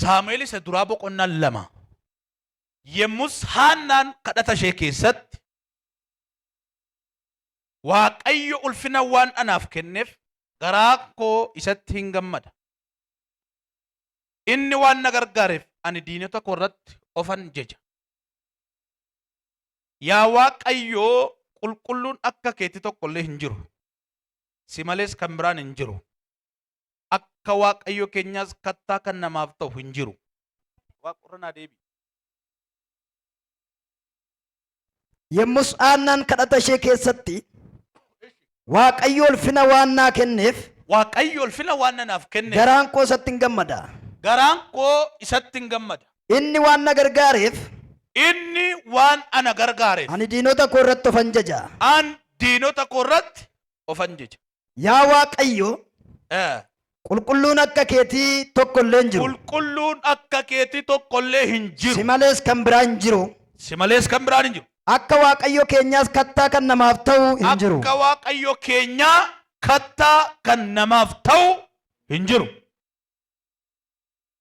Saamu'eel isa duraa boqonnaa 2. Yemmus Haannaan kadhata ishee keessatti, Waaqayyo ulfina waan anaaf kenneef garaa koo isatti hin gammada. Inni waan na gargaareef ani diinota koo irratti ofan jeja. Yaa Waaqayyo qulqulluun akka keetii tokko illee hin jiru. Si malees kan biraan hin jiru. Akka Waaqayyo keenyaas kattaa kan namaaf ta'u hin jiru. Waaqorra naa deebi'i. Yommus Aannaan kadhata ishee keessatti, Waaqayyo ulfina waan naa kenneef, Waaqayyo ulfina waan nanaaf kenneef, garaan koo isatti hin gammada. Garaan koo isatti hin gammada. Inni waan na gargaareef, Inni waan ana gargaareef, ani diinota koo irratti ofan jaja. An diinota koo irratti ofan jeja. Yaa Waaqayyo, qulqulluun akka keetii tokko illee hin jiru. Qulqulluun akka keetii tokko illee hin Si jiru. malees kan biraa hin jiru. Si malees kan biraan hin jiru. Akka Waaqayyo keenyaas kattaa kan namaaf ta'u hin jiru. Akka Waaqayyo keenyaa kattaa kan namaaf ta'u hin jiru.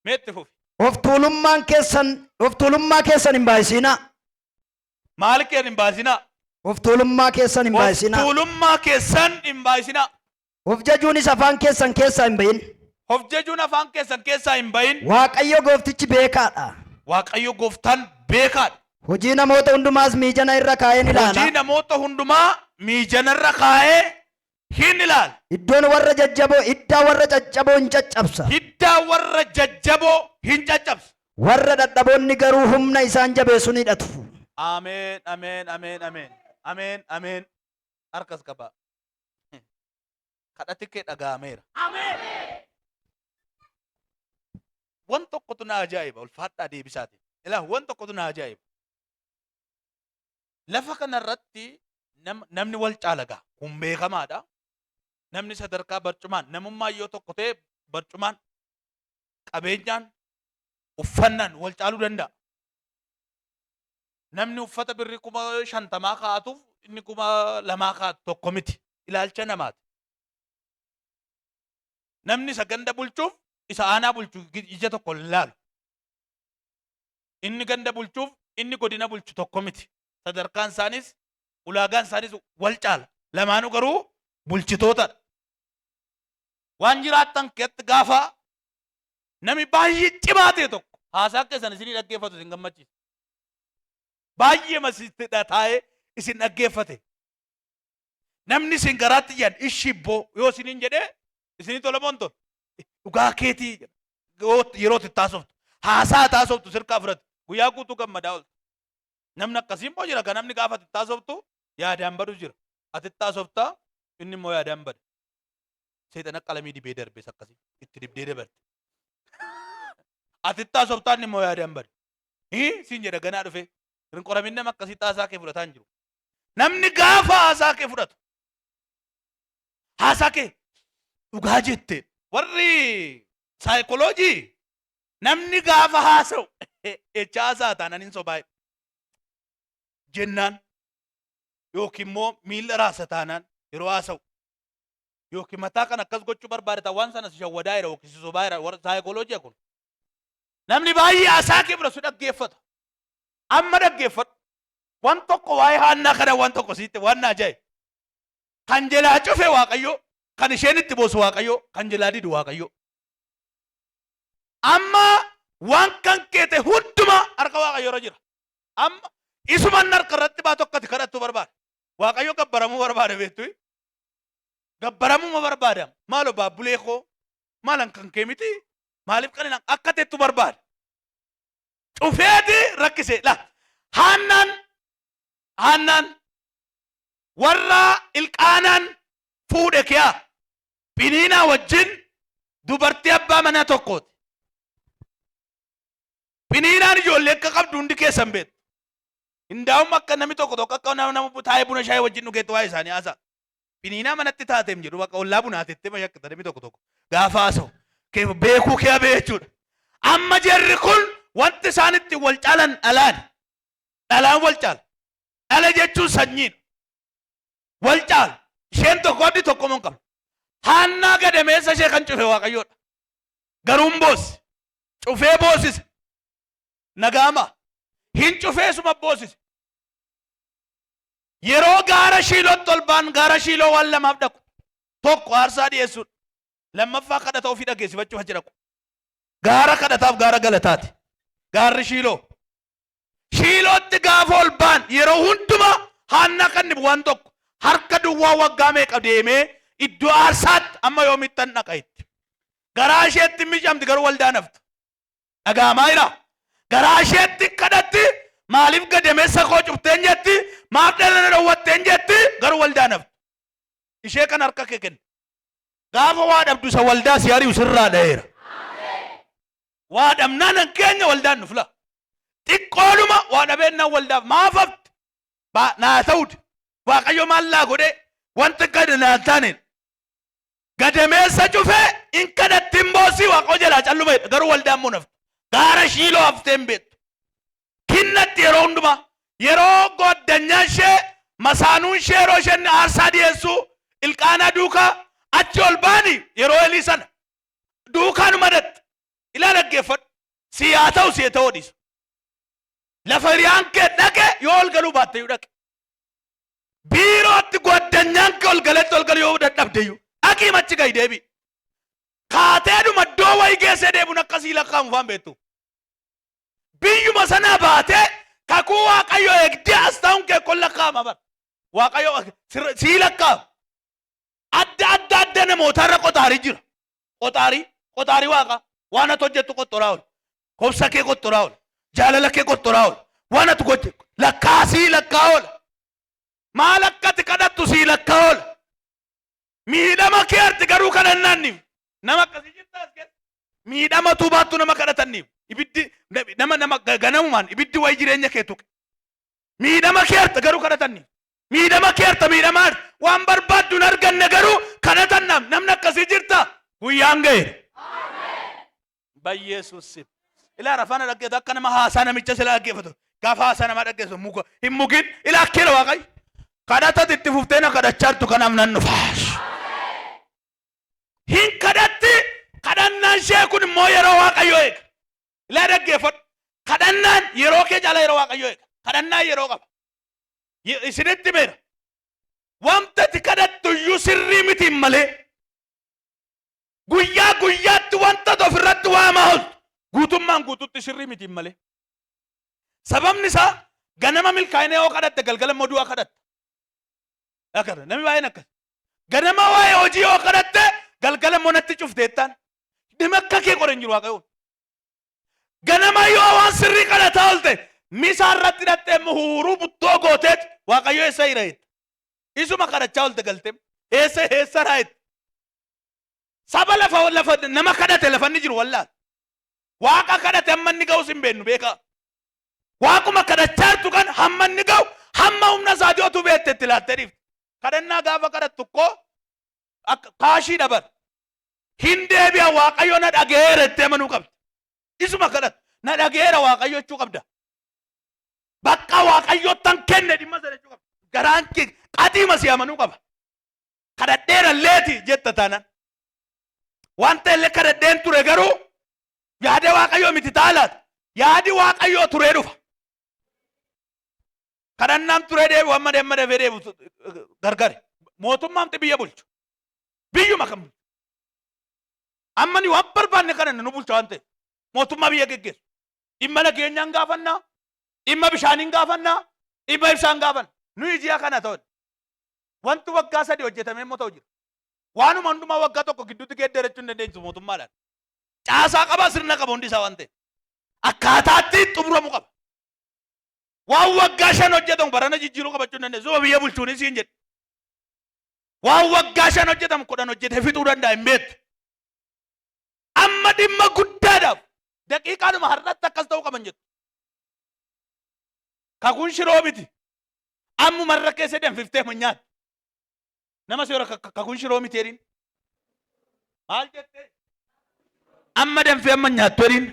Mee itti fufi. Of tuulummaan keessan of tuulummaa keessan hin baay'isinaa. Maal keen hin baasinaa? Of tuulummaa keessan hin Of baay'isinaa. tuulummaa keessan hin baay'isinaa. Of jajuunis afaan keessan keessaa hin ba'in. Of jajuun afaan keessan keessaa hin ba'in. Waaqayyo gooftichi beekaadha. Waaqayyo gooftaan beekaadha. Hojii namoota hundumaas miijana irra kaa'ee ni ilaala. Hojii namoota hundumaa miijanarra kaa'ee hin ilaala. Iddoon warra jajjaboo, hiddaa warra caccaboo hin caccabsa. Hiddaa warra jajjaboo hin caccabsa. Warra dhadhaboonni garuu humna isaan jabeessu ni hidhatu. Ameen ameen ameen ameen ameen ameen harkas qabaa. Kadhati kee dhaga'ameera. Wan tokkotu na ajaa'iba ulfaadhaa deebisaatiin. Ilaa wan tokkotu na ajaa'iba. Lafa kanarratti namni wal caala gaa kun beekamaadha. Namni sadarkaa barcumaan namummaan yoo tokko ta'e barcumaan qabeenyaan uffannaan wal caaluu danda'a. Namni uffata birrii 50,000 kaa'atuuf inni 2,000 kaa'atu tokko miti. Ilaalcha namaati. Namni isa ganda bulchuuf isa aanaa bulchu ija tokko hin laalu. Inni ganda bulchuuf inni godina bulchu tokko miti. Sadarkaan isaanis ulaagaan isaanis wal caala. Lamaanuu garuu bulchitootadha. Waan jiraattan keessatti gaafa nami baay'ee cimaa ta'e tokko haasaa keessan isinii dhaggeeffatu isin gammachiisa. Baay'ee masitti taa'ee isin dhaggeeffate. Namni isin garaatti iyyan ishibboo yoo isiniin jedhee isinii tola moo hin tolu? Dhugaa keetii jedha. Yeroo itti taasoftu haasaa taasoftu sirkaa fudhate guyyaa guutuu gammadaa oolta. Namni akkasii immoo jira kan namni gaafa ati taasoftu yaadaan badu jira. Ati taasofta inni immoo yaadaan bada. Seexana qalamii dibee darbes akkasii itti dibdee dabarte. Ati taasoftaa inni immoo yaadaan bada. Hii siin jedha ganaa dhufee. Hin qoramin nama akkasii taasaa kee fudhataa hin jiru. Namni gaafa haasaa kee fudhatu haasaa kee dhugaa jette warri saayikoloojii namni gaafa haasa'u jecha haasaa taanaan hin sobaa jennaan yookiin immoo miilla raasa taanaan yeroo haasa'u yookiin mataa kan akkas gochuu barbaade ta'an waan sana si shawwadaa jira yookiin si sobaa jira warra saayikoloojii kun namni baay'ee haasaa kee fudhatu si dhaggeeffata amma dhaggeeffadhu Wan tokko waa'ee Haannaa kana wan tokko siitti waan na ajaa'ibe. Kan jelaa cufe Waaqayyo, kan isheen itti boosu Waaqayyo, kan jelaa didu Waaqayyo. Amma waan kan keete hundumaa harka Waaqayyo irra jira. Amma isuman harka irratti baatu akka ati kadhattu barbaada. Waaqayyo gabbaramuu barbaada beektu. Gabbaramuma barbaada. Maaloo baabbulee koo maalan kan kee miti maaliif kan hin akka tettu barbaada. Cufeeti rakkise. La Haannaan Haannaan warra Ilqaanaan fuudhe kiyaa Phiniinaa wajjin dubartii abbaa manaa tokkooti. Phiniinaan ijoollee akka qabdu hundi keessan beektu. Hindaa'um akka namni tokko tokko akka nama nama taa'ee buna shaayii wajjin dhugeetti waa'ee isaanii haasa'a. Phiniinaa manatti taateem jedhu bakka ollaa bunaa tettee mashakkita namni tokko tokko gaafa haasa'u. Keef beekuu kee habee jechuudha. Amma jarri kun wanti isaan ittiin wal caalan dhalaan. Dhalaan wal caala. Dhala jechuun sanyiidha. Wal caala. Isheen tokko abdi tokko moo hin qabdu. Haannaa gadameessa ishee kan cufe Waaqayyoodha. Garuu hin boossi. Cufee boosise. Nagaama. Hin cufee suma boosise. Yeroo gaara Shiilootti ol ba'an gaara Shiiloo waan lamaaf dhaqu. Tokko aarsaa dhiyeessuudha. Lammaffaa kadhata ofii dhageessifachuuf achi dhaqu. Gaara kadhataaf gaara galataati. Gaarri Shiiloo. Shiilootti gaafa ol ba'an yeroo hundumaa Haannaa kan dhibu waan tokko harka duwwaa waggaa meeqa deemee iddoo aarsaatti amma yoomittan dhaqa itti. Garaa isheetti miicamti garuu waldaan haftu. Dhaga'amaa jira. Garaa isheetti kadhatti maaliif gadameessa koo cufteen jetti maaf dhala na dhowwatteen jetti garuu waldaan haftu. Ishee kan harka kee kenna. Gaafa waa dhabdu isa waldaa si ari'u sirraa dha'eera. Waa dhabnaan an keenya waldaan nu fila. Xiqqoodhuma waa dhabeennaan waldaaf maaf hafte? Ba- Naa ta'uti. Waaqayyo maal naa godhee wanta gad naa hin taaneen. Gadameessa cufee in kadhatti hin boossii waaqoo jalaa calluma jedha. Garuu waldaan immoo naftu. Gaara shiiloo haftee hin beektu. Kinnatti yeroo hundumaa yeroo gooddanyaa ishee masaanuun ishee yeroo isheen aarsaa dhiyeessu ilqaanaa duukaa achi ol baani yeroo elii sana duukaanuma dhatte. Ilaa dhaggeeffadhu. Si haa ta'u si haa ta'uu dhiisu. Lafa hiriyaan kee dhaqe yoo ol galuu baatte iyyuu dhaqe. Biirootti goddanyaan kee ol galetti ol galu yoo dadhabde iyyuu dhaqii machi gahi deebi. Kaateedhuma iddoo wayii geessee deebiin akkasii lakkaa'amu faan beektu. Biyyuma sanaa baatee kakuu Waaqayyo eegdee as taa'uun kee kun lakkaa'ama bara. Waaqayyo sii lakkaa'ama. Adda adda adda namootaarra qotaarii jira. Qoxaarii, qoxaarii waaqa. Waan ati hojjettu qoxxoraa oolu. Kobsa kee qoxxoraa oola. Jaalala kee qoxxoraa oola. Waan ati goche lakkaa sii lakkaa oola. Maal akka ati kadhattu sii lakkaa oola. Miidhama kee arti garuu kadhannaanniif. Nama akkasii jirta as keessa. Miidhama utuu baattu nama kadhatanniif. Ibiddi nama nama ganamumaan ibiddi wayii jireenya kee tuqe. Miidhama kee arta garuu kadhatanniif. Miidhama kee arta miidhama arta. Waan barbaaddu hin arganne garuu kadhatannaaf. Namni akkasii jirta guyyaan ga'eera. Bayyeesuus sim. Ilaa rafana dhaggeetu akka nama haasaa namicha sila dhaggeeffatu. Gaafa haasaa namaa dhaggeessu muka hin mugin ilaa akkeera waaqayyo. Kadhatati itti fuftee na kadhachaa jirtu kanaaf nan dhufa. Hin kadhatti kadhannaan ishee kun immoo yeroo waaqayyo eega. Ilaa dhaggeeffadhu. Kadhannaan yeroo kee caalaa yeroo waaqayyo eega. Kadhannaan yeroo qaba. Isinitti beera. Wanta ati kadhattu iyyuu sirrii miti malee. Guyyaa guyyaatti wanta ati ofirratti waamaa ooltu guutummaan guututti sirrii miti malee. Sababni isaa ganama milkaa'ina yoo kadhatte galgala immoo du'a kadhatta. Akkana namni baay'een akkas. Ganama waa'ee hojii yoo kadhatte galgala immoo natti cufteettaan. Dhimma akka kee qore hin jiru waaqayyoon. Ganama yoo waan sirrii kadhataa oolte misaa irratti hidhattee immoo huuruu buttoo gooteet waaqayyo eessa jira jetta. Isuma kadhachaa oolte galtee eessa eessa raa jetta. Saba lafa lafa nama kadhate lafa inni jiru wallaala. Waaqa kadhate hamma inni ga'us hin beeknu beekaa. Waaquma kadhachaa jirtu kan hamma inni ga'u hamma humna isaatii otuu beekte itti laattee dhiifte. Kadhannaa gaafa kadhattu koo akka kaashii dhaban. Hin deebi'a Waaqayyo na dhaga'eera jettee amanuu qabda. Isuma kadhatu na dhaga'eera Waaqayyo jechuu qabda. Bakka Waaqayyottan kenne dhimma sana jechuu qabda. Garaan kee qaxiima si amanuu qaba. Kadhadheera illeeti jetta taanaan. Wanta illee kadhadheen ture garuu yaada Waaqayyoo miti taalaata. Yaadi Waaqayyoo turee dhufa. Kadhannaan turee deebi'u amma deemma dafee deebi'u gargari. Mootummaamti biyya bulchu. Biyyuma kan bulchu. Amma ni waan barbaanne kadhanne nu bulcha waan ta'eef. Mootummaa biyya geggeessu. Dhimma nageenyaan gaafannaa, dhimma bishaaniin gaafannaa, dhimma ibsaan gaafanna. Nuyi ji'a kana ta'u. Wanti waggaa 3 hojjetamee immoo ta'u jira. Waanuma hundumaa waggaa tokko gidduutti geeddarachuu hin dandeessu mootummaadhaan. Caasaa qaba sirna qaba hundi isaa waan ta'eef. Akkaataatti xumuramu qaba. Waan waggaa 5 hojjetamu barana jijjiiruu qabachuu hin dandeessu. Suma biyya bulchuunis siin jedhe. Waan waggaa 5 hojjetamu 10 hojjetee fixuu danda'a hin beektu. Amma dhimma guddaadhaaf daqiiqaadhuma har'atti akkas ta'uu qaban jettu. Kakuun shiroo miti. Ammuma irra keessa danfiftee ma nyaatti. Nama si hora kakuun shiroo miti jedhin. Maal jettee? Amma danfee amma nyaattu jedhin.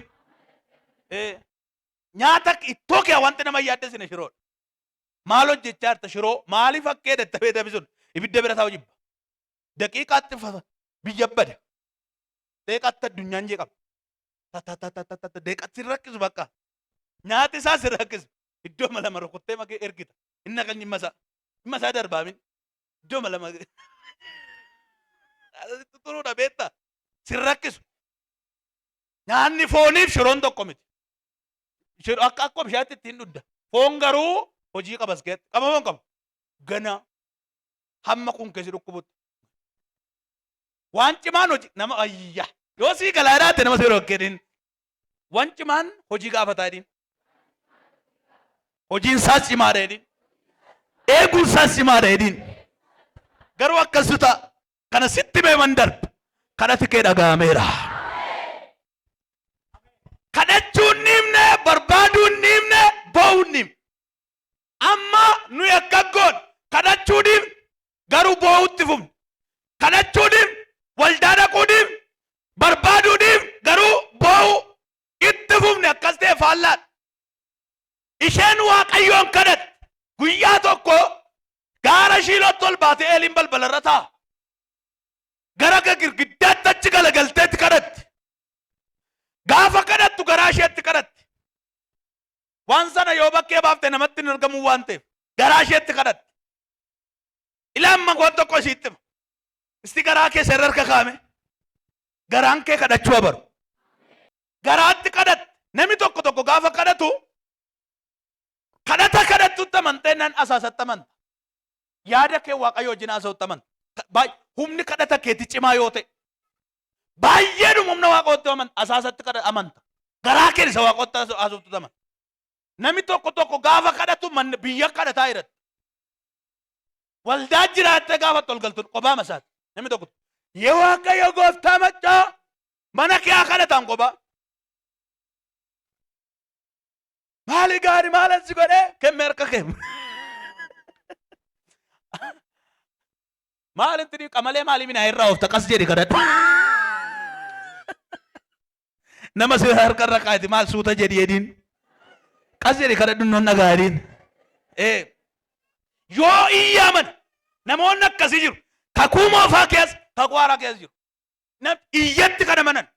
Nyaata ittoo kee wanti nama yaaddessine shiroodha. Maal hojjechaa jirta shiroo maaliif akka jedhette fayyadami sun ibidda bira taa'u jibba. Daqiiqaatti biyya bada. Daqiiqaatti addunyaan jeeqama. Ta deeqatti sin rakkisu bakka. Nyaati isaa sin rakkisu. Iddoo lama rukuttee makee ergita. Inni kan dhimma isaa. Dhimma isaa darbaamin. Iddoo lama. Turuudha beektaa? Sin rakkisu. Nyaanni fooniif shiroon tokko miti. Shiroo akka akkuma bishaatti ittiin dhudda. Foon garuu hojii qabas keessatti. Qaba moo hin qabu? Gana hamma kun keessi dhukkubutti. Waan cimaan hojii nama ayya. Yoo sii galaa jiraate nama seera hojjetin. Waan cimaan hojii gaafataa jedhin. Hojiin isaas cimaadha jedhin. Eeguun isaas cimaadha jedhin. Garuu akkasu ta'a. Kana sitti beeman darba. Kadhati kee dhaga'ameera. Kadhachuun dhiifne, barbaaduun dhiifne, boo'uun dhiifne. Amma nuyi akka goon kadhachuu dhiifne garuu boo'utti fufne. Kadhachuu dhiifne, waldaa dhaquu dhiifne, barbaaduu dhiifne garuu boo'uu itti fufne akkas ta'e faallaadha. Isheen Waaqayyoon kadhatte guyyaa tokko gaara Shiilootti ol baatee Eeliin balbalarra taa'a. Gara girgiddaatti achi galagalteetti kadhatti. Gaafa kadhattu garaa isheetti kadhatti. Waan sana yoo bakkee baafte namatti hin argamu waan ta'eef garaa isheetti kadhatti. Ilaa amma waan tokko ishiitti hima. Isti garaa kee seerra harka kaa'ame. Garaan kee kadhachuu habaru. Garaatti kadhatte. Namni tokko tokko gaafa kadhatu kadhata kadhattutti amantee nan asaasatti amanta. Yaada kee Waaqayyo wajjin haasa'utti amanta. Humni kadhata keetii cimaa yoo ta'e baay'eedhuma humna Waaqayyootti amanta asaasatti kadha amanta. Garaa kee isa Waaqayyootti haasoftutti amanta. Namni tokko tokko gaafa kadhatu manna biyya kadhataa jira. Waldaa jiraattee gaafa ol galtu qophaa masaati. Namni tokko yee Waaqayyo gooftaa maccaa mana kee haa kadhatan qophaa. Maali gaari maalan si godhee kemme harka kee. Maal itti qamalee maalii minaa irraa oofta qas jedhi kadhadhu. Nama si harka irra kaa'ete maal suuta jedhi jedhiin. Qas jedhi kadhadhu nan dhagaa jedhiin. Ee yoo iyyaaman namoonni akkasii jiru. Kakuu moofaa keessa kakuu haaraa keessa jiru. Nam iyyatti kan amanan.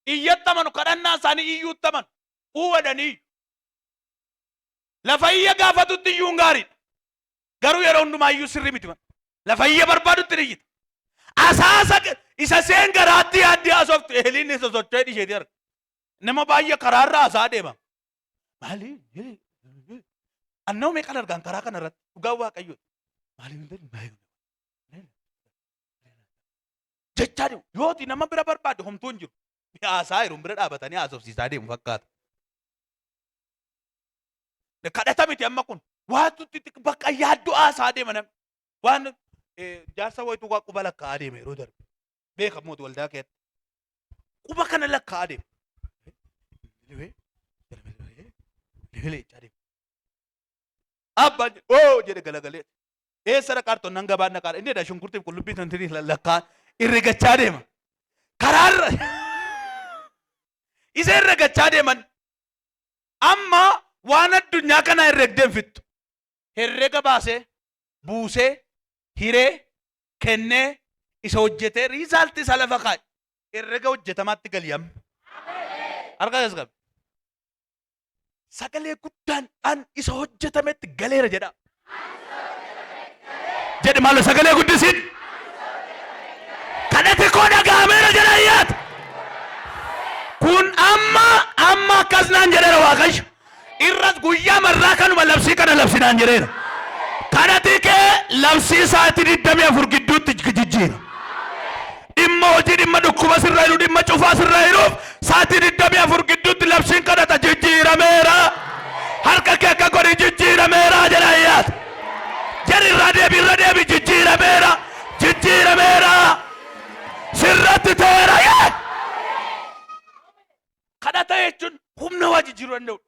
Iyyatti amanu kadhannaa isaanii iyyuutti amanu. Uwwadanii iyyu. Lafa iyya gaafatutti iyyuun gaariidha. Garuu yeroo hundumaa iyyuu sirrii miti. Lafa iyya barbaadutti ni iyyita. Asaasa isa seen garaatti yaaddi haasoftu Eeliin isa socho'ee isheetii arga. Nama baay'ee karaarra haasaa deema. Maali? Annoo meeqan argaan karaa kana irratti dhugaa Waaqayyo. Maali? Jechaa deemu. Yooti nama bira barbaadde homtuu hin jiru. Haasaa jiru bira dhaabatanii haasofsiisaa deemu fakkaata. Kadhata miti amma kun. Waantu bakka yaaddoo haasaa deema namni. Waan jaarsa wayituu waa quba lakkaa'aa deema yeroo darbe. Beeka mooti waldaa keessatti. Quba kana lakkaa'aa deema. Abbaan jedhe oo jedhe galagalee. Eessa dhaqaa jirtu nan gabaan dhaqaa inni jedha shunkurtiif qullubbii tantirii lakkaa'aa herregachaa deema. Karaarra isa herregachaa deeman amma waan addunyaa kanaa herregdee hin fixxu. Herrega baasee, buusee, hiree, kennee, isa hojjetee, riizaaltii isaa lafa kaa'e. Herrega hojjetamaatti gali amma. Harka keessa qabi. Sagalee guddaan an isa hojjetametti galeera jedha. Jedhi maaloo sagalee guddisiin. Kadhati koo dhaga'ameera jedha iyyaata. Kun amma amma akkas naan jedheera Waaqayyo. Irras guyyaa marraa kanuma labsii kana labsi naan jedheera. Kadhati kee labsii sa'aatii 24 gidduutti jijjiira. Dhimma hojii, dhimma dhukkuba sirra jiru, dhimma cufaa sirra jiruuf sa'aatii 24 gidduutti labsiin kadhata jijjiirameera. Harka kee akka godhi jijjiirameera jedha iyyaata. Jedhi irraa deebi irra deebi jijjiirameera jijjiirameera sirratti ta'eera. Yee! Kadhata jechuun humna waa jijjiiruu danda'u.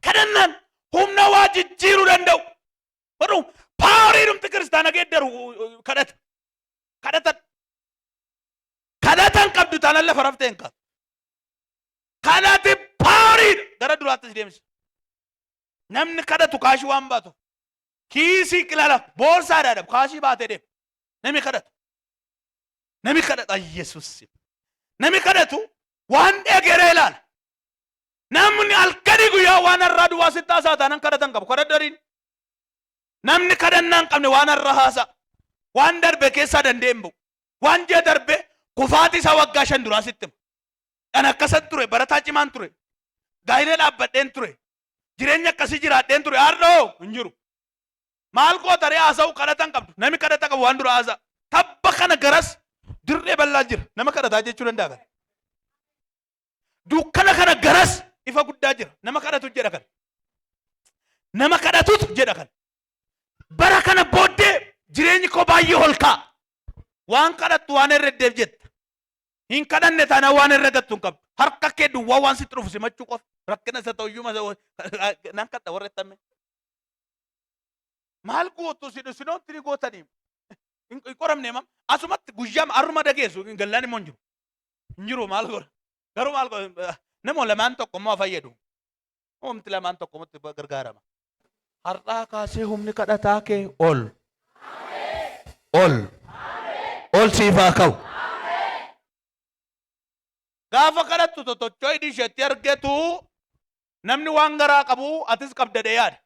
Kadhannaan humna waa jijjiiruu danda'u. Godhu paawarii dhumti kiristaana geeddaru kadhata. Kadhatan. Kadhatan qabdu taanaan lafa raftee hin kaatu. Kadhati paawariidha. Gara duraatti si deemsisa. Namni kadhatu kaashii waan baatu. Kiisii qilala boorsaadhaa dhabu kaashii baatee deema. Namni kadhatu. Namni kadhatu Yesuus. Namni kadhatu Waan egeree ilaala. Namni halkanii guyyaa waan har'aa duwwaa sitti haasa'a taanaan kadhata hin qabu. Kadhadhariin. Namni kadhannaa hin qabne waan har'aa haasa'a. Waan darbe keessaa danda'e hin ba'u. Waan ji'a darbe kufaatii isaa waggaa 5 duraa sitti hima. An akkasan ture, barataa cimaan ture. Gaa'ila dhaabbadheen ture. Jireenya akkasii jiraadheen ture. Har'a hoo hin jiru. Maal goota ree haasa'u kadhata hin qabdu. Namni kadhata qabu waan dura haasa'a. Tabba kana garas dirree bal'aa jira. Nama kadhataa jechuu danda'a kana. Dukkana kana garas ifa guddaa jira. Nama kadhatu jedha kana. Nama kadhatutu jedha kana. Bara kana booddee jireenyi koo baay'ee ol ka'a. Waan kadhattu waan herreddeef jetta. Hin kadhanne taanaan waan herregattu hin qabdu. Harka kee duwwaa waan sitti dhufu simachuu qofa. Rakkina isa ta'u iyyuu nan kadha warra itti ammee. Maal gootu si sinoon tiri gootanii hin qoramne mam asumatti guyyaa har'uma dhageessu gallaan immoo hin jiru. Hin jiru maal godha. Garuu maal godha nama lamaan tokko immoo fayyadu. Humti lamaan tokko immoo gargaarama. Har'aa kaasee humni kadhataa kee ol. Ol. Ol siif haa ka'u. Gaafa kadhattu totochoo hidhii isheetti argetu namni waan garaa qabu atis qabda dhee yaada.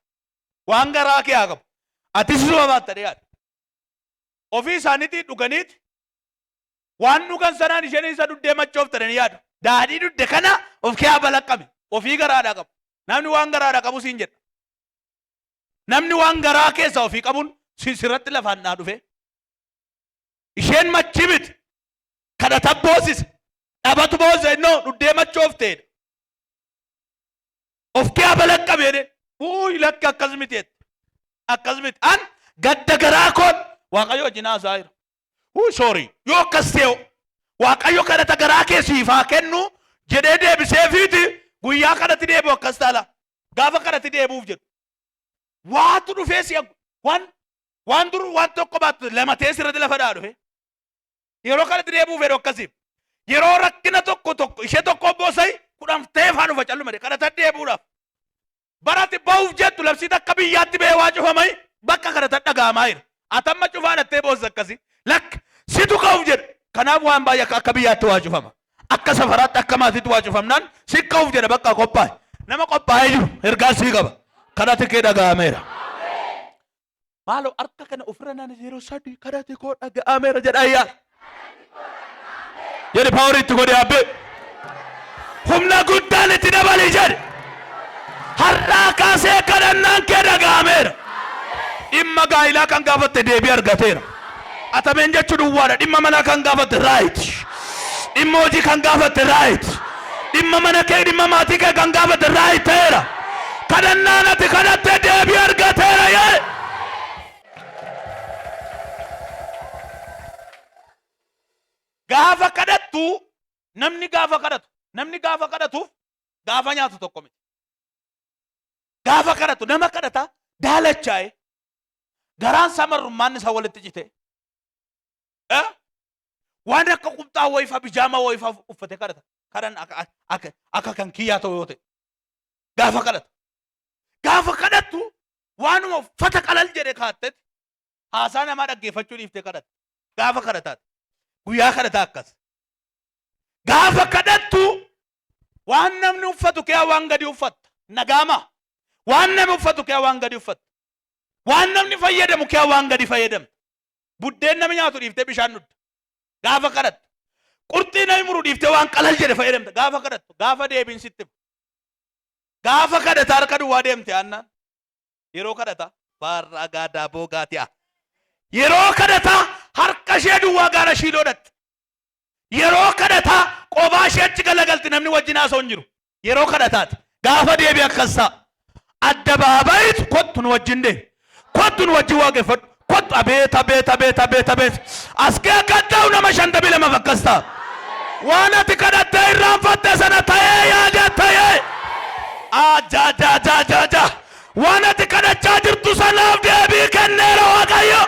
Waan garaa kee haa qabu. Atis isuma baatta dhee yaada. Ofii isaaniitii dhuganiiti waan dhugan sanaan isheen isa dhuddee machoofta dhanii yaadu. Daadhii dhudde kana of kee haa balaqqame. Ofii garaadhaa qabu. Namni waan garaadhaa qabu siin jedha. Namni waan garaa keessaa ofii qabuun si sirratti lafaan dhaa dhufe. Isheen machii miti. Kadhata boosise. Dhabatu boosise innoo dhuddee machoofteedha. Of kee haa balaqqame jedhee. Uuy lakki akkas miti jette. Akkas miti. An gadda garaa koon Waaqayyo wajjin haasa'aa jira. Uuy sorry yoo akkas ta'e Waaqayyo kadhata garaa kee siif haa kennu jedhee deebiseefiiti guyyaa kanatti deebi'u akkas taala. Gaafa kanatti deebi'uuf jedhu. Waatu dhufee si waan waan dur waan tokko baattu lama ta'ee sirratti lafa dhaa dhufe. Yeroo kanatti deebi'uuf jedhu akkasiif. Yeroo rakkina tokko tokko ishee tokko boosai kudhan ta'ee faa dhufa calluma kadhata deebi'uudhaaf. Barati ba'uuf jettu labsii takka biyyaatti ba'ee waa cufamai bakka kadhata dhaga'amaa jira. Atamma cufaa dhattee boossa akkasi. Lakk situ ka'uuf jedha. Kanaaf waan baay'ee akka akka biyyaatti waa cufama. Akka safaraatti akka maatiitti waa cufamnaan si ka'uuf jedha bakka qophaa'e. Nama qophaa'ee jiru ergaa sii qaba. Kadhati kee dhaga'ameera. Maaloo harka kana ofirra naannoo yeroo sadii kadhati koo dhaga'ameera jedha ayyaa. Jedhi power itti godhi abbee. Humna guddaan itti dabali jedhi. Har'aa kaasee kadhannaan kee dhaga'ameera. Dhimma gaa'ilaa kan gaafatte deebii argateera. Atameen jechuu duwwaadha. Dhimma manaa kan gaafatte right. Dhimma hojii kan gaafatte right. Dhimma mana kee dhimma maatii kee kan gaafatte right ta'eera. Kadhannaan ati kadhatte deebii argateera yee. Gaafa kadhattu namni gaafa kadhatu namni gaafa kadhatuuf gaafa nyaatu tokko miti. Gaafa kadhatu nama kadhata daalachaa'e garaan isaa marrummaan isaa walitti cite. Eh? Waan akka qumxaa wayiifaa bijaama wayiifaa uffate kadhata. Kadhan akka akka akka kan kiyyaa ta'u yoo ta'e. Gaafa kadhatu. Gaafa kadhattu waanuma uffata qalal jedhe kaattetti haasaa namaa dhaggeeffachuu dhiiftee kadhatte. Gaafa kadhataati. Guyyaa kadhataa akkas. Gaafa kadhattu waan namni uffatu kee waan gadi uffatta. Nagaama. Waan namni uffatu kee waan gadi uffatta. Waan namni fayyadamu kee waan gadi fayyadamta. Buddeen namni nyaatu dhiiftee bishaan dhugda. Gaafa kadhattu. Qurxii namni muru dhiiftee waan qalal jedhe fayyadamta. Gaafa kadhattu. Gaafa deebiin sitti hima. Gaafa kadhata harka duwwaa deemte annaan. Yeroo kadhata baarraa gaadaa boogaati'a. Yeroo kadhata harka ishee duwwaa gaara shiiloo dhaqxe. Yeroo kadhataa qobaa ishee achi galagalti namni wajjin haasa'u hin jiru. Yeroo kadhataati. Gaafa deebi akkas ta'a. Addabaabayitu kottu nu wajjin deemi. Kottu nu wajjin waaqeffadhu. Kottu abeet abeet abeet abeet abeet. As kee akka ta'u nama 52 akkas ta'a. Waan ati kadhattee irraanfatte sana ta'ee yaadattee. Ajajajajaaja. Waan ati kadhachaa jirtu sanaaf deebii kenneera Waaqayyo.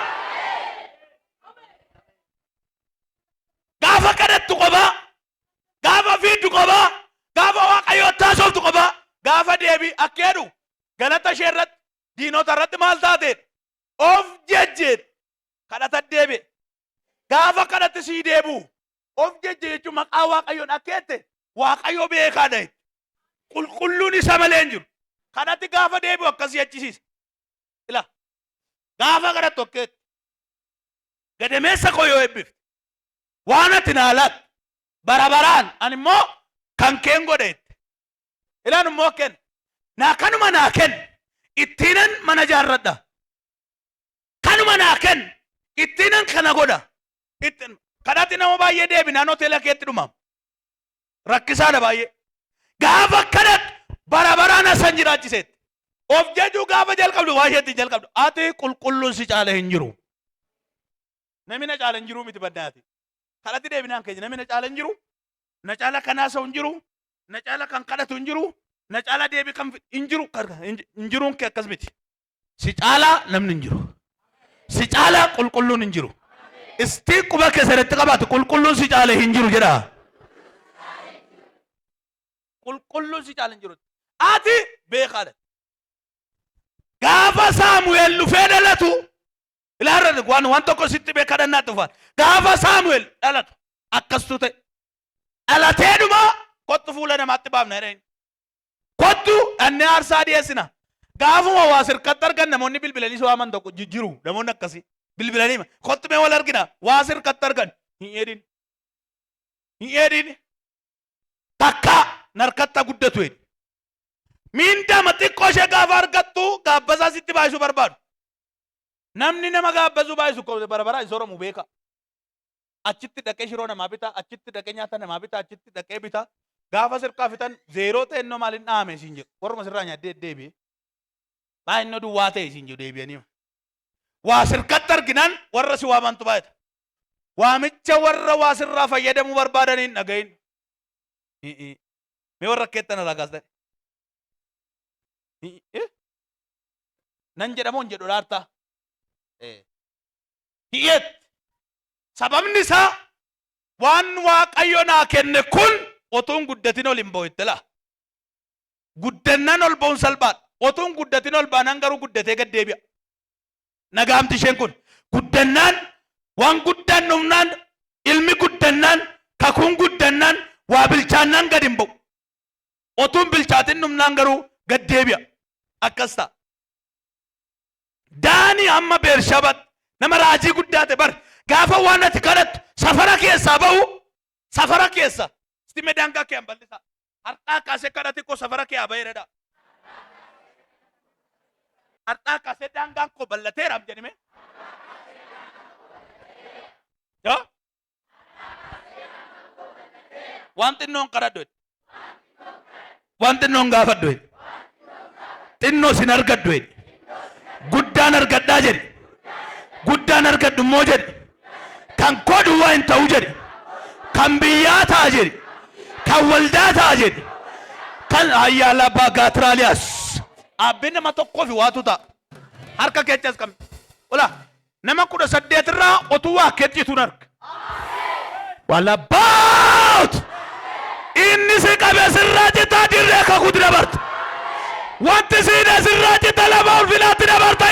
Gaafa kadhattu qobaa, gaafa fiiddu qobaa, gaafa Waaqayyootti haasoftu qobaa, gaafa deebii akka jedhu galata ishee irratti diinota irratti maal taateedha? Of jejjeedha. Kadhata deebi'e. Gaafa kadhatti sii deebi'u of jejje jechuun maqaa Waaqayyoon akka jette Waaqayyo beekaadha jette. Qulqulluun isa malee hin jiru. Kanatti gaafa deebi'u akkasii achisiisa. Ila gaafa kadhattu akkeetti. Gadameessa koo yoo eebbifte waan ati naa laattu bara baraan ani immoo kan keen godha jette. Ilaan immoo kenna. Naa kanuma naa kenna. Ittiinan mana ijaarradha. Kanuma naa kenna. Ittiinan kana godha. Ittiin kadhatti nama baay'ee deebinaan hoteela keetti dhumama. Rakkisaadha baay'ee. Gaafa kadhattu bara baraan asan jiraachiseetti. Of jajuu gaafa jalqabdu waa isheetti jalqabdu. Ati qulqulluun si caala hin jiru. Namni na caala hin jiru miti baddaati. Kadhatti deebinaan keenya namni na caala hin jiru. Na caala kan haasa'u hin jiru. Na caala kan kadhatu hin jiru. Na caala deebii kan hin jiru. Hin jiruun kee akkas miti. Si caalaa namni hin jiru. Si caalaa qulqulluun hin jiru. Istii quba keessanitti qabaatu qulqulluun si caale hin jiru jedha. Qulqulluun si caale hin jiru. Ati beekaadha. Gaafa Saamu'eel dhufee dhalatu ilaarra waan waan tokko sitti bee kadhannaa dhufaan. Gaafa Saamu'eel dhalatu akkastu ta'e. Dhalatee dhuma kottu fuula namaatti baafna jedheen. Kottu dhannee aarsaa dhiyeessina. Gaafuma waa sirkatti argan namoonni bilbilanii si waaman tokko jiru. Namoonni akkasii bilbilanii kottu mee wal argina waa sirkatti argan hin eedin. Hin eedin. Takka narkatta guddatu jedhi. Miindaama xiqqoo ishee gaafa argattu gaabbasaa sitti baay'isuu barbaadu. Namni nama gaabbasuu baay'isu bara baraan hin sooramu beeka. Achitti dhaqee shiroo namaa bita, achitti dhaqee nyaata namaa bita, achitti dhaqee bita. Gaafa sirkaa fixan zeeroo ta'e innoo maaliin dhaame siin jedhu. Warruma sirraa nyaaddee deebi'e. Maa innoo duwwaa ta'e siin jedhu deebi'anii. Waa sirkatti arginaan warra si waamantu baay'ata. Waamicha warra waa sirraa fayyadamuu barbaadaniin dhagahin. Mee warra keettan irraa kaastan. Nan jedhamoo hin jedhu dhaartaa. Hiyyeetti. Sababni isaa waan Waaqayyo naa kenne kun otuun guddatin ol hin ba'u itti laa. Guddannaan ol ba'uun salphaadha. Otuun guddatin ol baanaan garuu guddatee gad deebi'a. Nagaamti isheen kun. Guddannaan waan guddaan dhufnaan ilmi guddannaan kakuun guddannaan waa bilchaannaan gad hin ba'u. Otuun bilchaatin dhufnaan garuu gad deebi'a. Akkas ta'a. Daanii hamma Beershabaatti nama raajii guddaa ta'e bar gaafa waan ati kadhattu safara keessaa ba'u safara keessa isti mee daangaa kee bal'isaa har'aa kaasee kadhati koo safara kee haa ba'eera har'aa kaasee daangaan koo bal'ateera jedhime yaa waan xinnoon kadhadhu jedhe. Waan xinnoon gaafadhu jedhe. Xinnoo sin argadhu jedhe. Guddaan argadhaa jedhe. Guddaan argadhu immoo jedhe. Kan koo duwwaa hin ta'u jedhe. Kan biyyaa ta'a jedhe. Kan waldaa ta'a jedhe. Kan ayyaala abbaa gaatiraaliyaas. Abbeen nama tokkoo fi waatu ta'a. Harka keechas qabne. Ola Nama 18 irraa otuu waa keettituun arga. Walabbaat! Inni si qabe sirraa citaa dirree kakuutti dabarta. Wanti si hidhe sirraa cita lafa ulfinaatti dabarta.